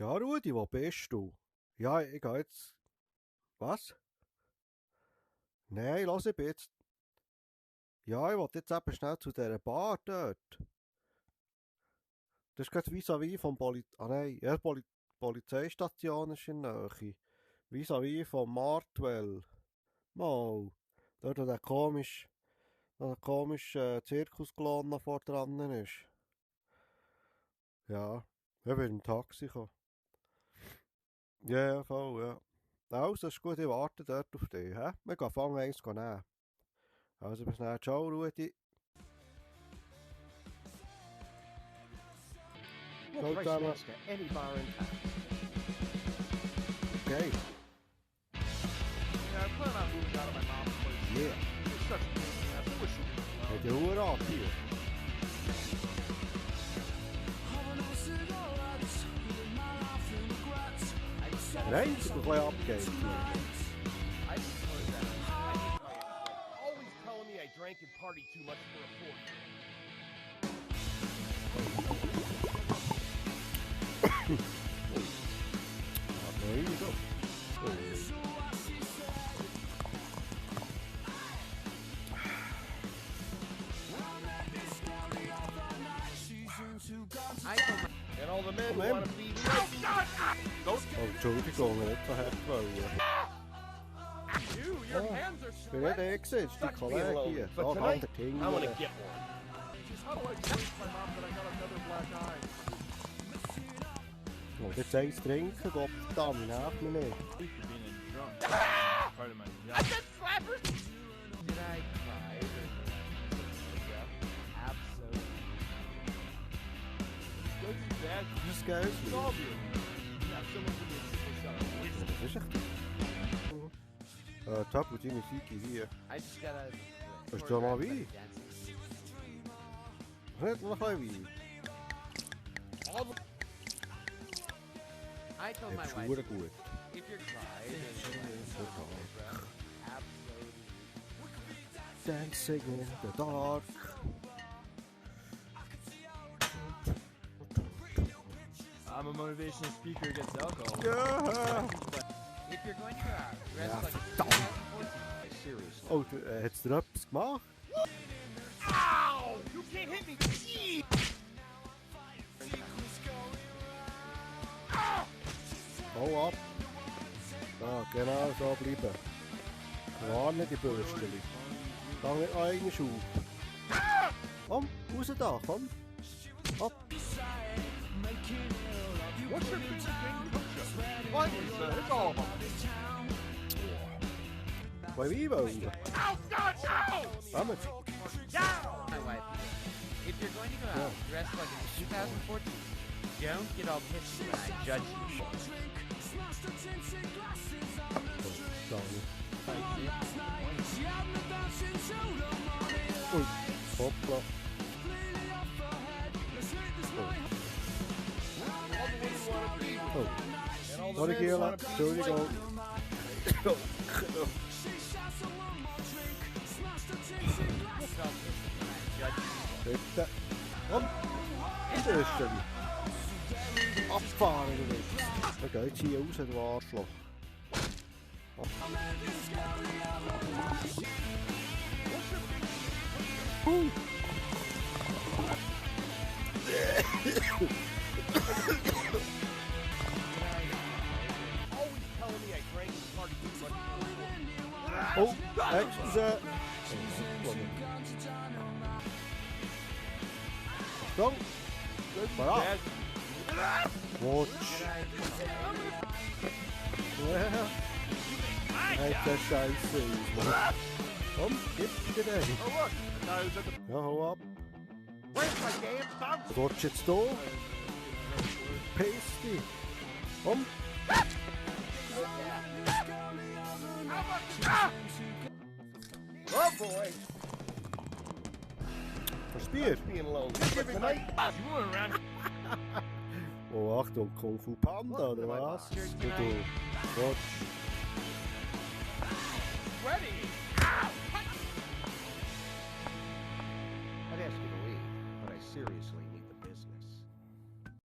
Ja, Rudi, wo bist du? Ja, ich gehe jetzt. Was? Nein, lass, ich bin jetzt. Ja, ich wollte jetzt eben schnell zu dieser Bar dort. Das ist gerade vis-à-vis vom Ah nein, ja, Polizeistation ist in der Nähe. Vis-à-vis vom Martwell. Mal. Dort, wo der komische Zirkusklon noch vor dran ist. Ja, ich bin im Taxi gekommen. Ja, voll, ja. Also, ist gut, ich warte dort auf dich. Hä? Wir gehen fangen eins nehmen. Also bis dann. Ciao, Rudi. We'll Ciao price zusammen. next to any bar in town. Okay. Yeah, I plan on moving out of my mom's place. Yeah. It's such a pain in the ass. I wish she would. Hat die Uhr ab hier. Nein, es ist ein bisschen abgeht. I prefer that. Always telling me I drank and partied too much for a fortune. There you go. And all the men Man. want to be. Oh God! Oh, Entschuldigung, nicht so hart wollen. You, your Oh. hands are Ich bin nicht sweaty. der gewesen, ist die Suck me Kollege alone. hier. But So, tonight, kann der King. I want to get one. Jeez, how do I convince my mom that I got another black eye? Und jetzt eins trinken, Gott verdammt, nervt mich nicht. For being a drunk. Part of my job. said slappers! Did I cry? Absolutely. Don't do that. Das scares It's me. all you. Yeah, someone give me a triple shot of whiskey. Das ist echt. Tabu, deine Fiki hier. I just gotta. Hast du mal Wein? Nicht noch ein Wein? I told my Das ist wife, verdammt gut. if you're crying, absolutely. Dancing in the dark. I'm a motivational speaker against alcohol. Ja! If you're going to go out, dress Ja, like verdammt. a seriously. Oh, hat's dir etwas gemacht? Ow! You can't hit me! Jeez! Hau ab! Ah, genau so bleiben. Warne die Bürsteli. Gang nicht noch eine Schub. Komm, raus da, komm. Ab. What's your pizza king cook show? Finally, sir, it's all about Bei Wein wollen. Ow! God, no! Kommen. My wife, if you're going to go out, dress like it's 2014. Don't get all pissy when I judge you. Ui, hoppla. Oh, And all the sorry men Gila, wanna be Entschuldigung. Bitte. Komm, in der Österreich. Abfahren, du Witz. Dann geht's hier raus, du Arschloch. always telling me I drank and partied too much for a fortune. Oh, excuse. Achtung. Parat. Watch. Ja. Hey, der Scheiße ist, Mann. Komm, gib dir den. Oh look, the guy who's at the Ja, hau ab. where's my damn thumb? Rutsch jetzt da. Piss dich. Komm. Oh boy, Das Bier. being alone. But tonight, you were around. Oh, Achtung, Kung Fu Panda, oder was? Du, Rutsch. Ready?